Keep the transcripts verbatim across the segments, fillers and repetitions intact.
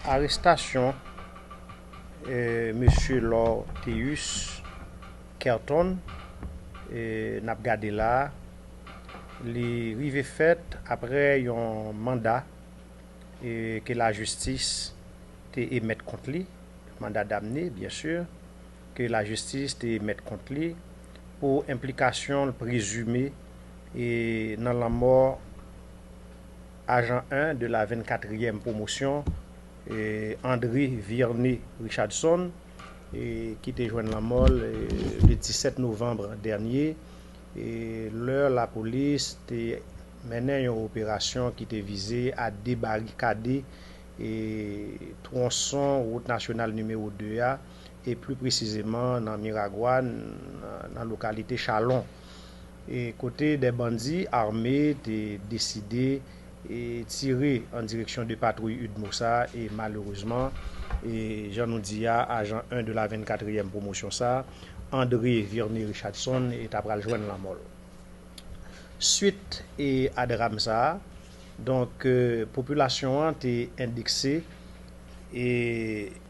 Arestasyon, eh, mesye Lorteus Kerton, eh, n ap gade la, li rive fèt apre yon manda, eh, ke lajistis te emèt kont li, manda damne, byen si, ke lajistis te emèt kont li pou enplikasyon l prezime, eh, nan lanmò ajan en de la vennkatriyèm pwomosyon, eh, André Vierné Richardson, eh, ki te jwenn lanmò l, eh, le disèt novanm dènye, eh, lè lapolis te mennen yon operasyon ki te vize a debarikade, eh, twonson wout nasyonal nimewo de a, e pli presizeman nan Miragwàn, nan, nan lokalite Chalon. E kote de bandi ame te deside, e, tire an direksyon de patwouy UDMOSA, e malerezman, e jan nou di a, ajan en de la vennkatriyèm pwomosyon sa, André Vierné Richardson, e ta pral jwenn lanmò l. Swit, e, a dram sa a, donk, e, popilasyon an te endekse, e,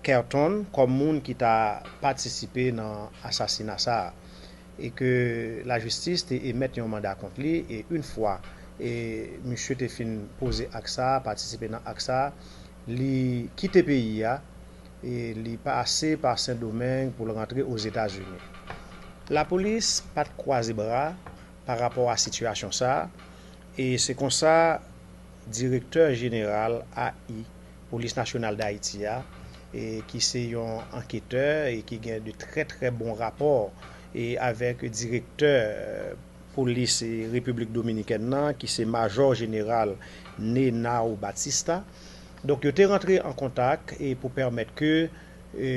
Kerton kòm moun ki ta patisipe nan asasina sa a, e ke lajistis te emèt yon manda kont li, e yon fwa, e, misye te fin poze ak sa a, patisipe nan ak sa a, li kite peyi a, e li pase pa Sendomeng pou l rantre Ozetazini. Lapolis pa t kwaze bra pa rapò a sitiyasyon sa a, e se konsa direktè jeneral A I, Polis Nasyonal Dayiti a, e ki se yon anketè e ki gen de trè, trè bon rapò, e avèk direktè, e, polis, e, Repiblik Dominikèn nan, ki se Majò Jeneral Nenao Batista. Donk, yo te rantre an kontak, e, pou pèmèt ke, e,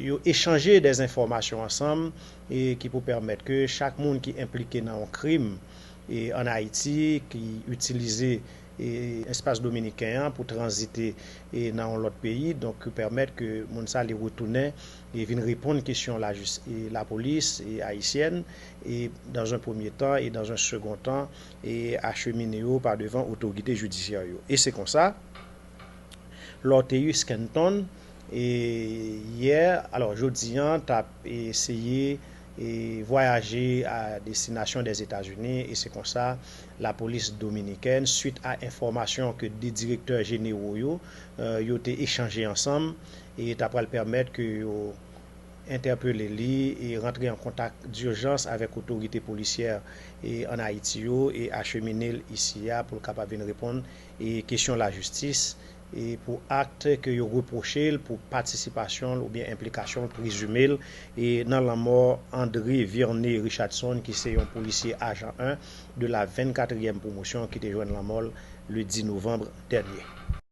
yo echanje de enfòmasyon ansanm, e, ki pou pèmèt ke chak moun ki enplike nan yon krim, e, ann Ayiti, ki itilize, e, espas dominiken an pou tranzite, e, nan yon lòt peyi, donk, ki pèmèt ke moun sa li retounen e vin reponn kesyon lajis-, e, lapolis, e, ayisyèn, e, dans un premier temps, e, dans un second temps, e, achemine yo pa devan otorite jidisyè yo. E se konsa, Lorteus Kenton, e, yè, alò, jodi an, t ap eseye, e, vwayaje a destinasyon Dèzetazini, e se konsa lapolis dominikèn, swit a enfòmasyon ke de direktè jenero yo, e, yo te echanje ansanm, e ta pral pèmèt ke yo entèpele li e rantre an kontak dijans avèk otorite polisyè, e, ann Ayiti yo e achemine l isi a pou l kapab vin reponn, e, kesyon lajistis, e, pou ak ke yo repwoche l pou patisipasyon l oubyen enplikasyon l prezime l, e, nan lanmò André Vierné Richardson, ki se yon polisye ajan en de la vennkatriyèm pwomosyon ki te jwenn lanmò l le dis novanm dènye.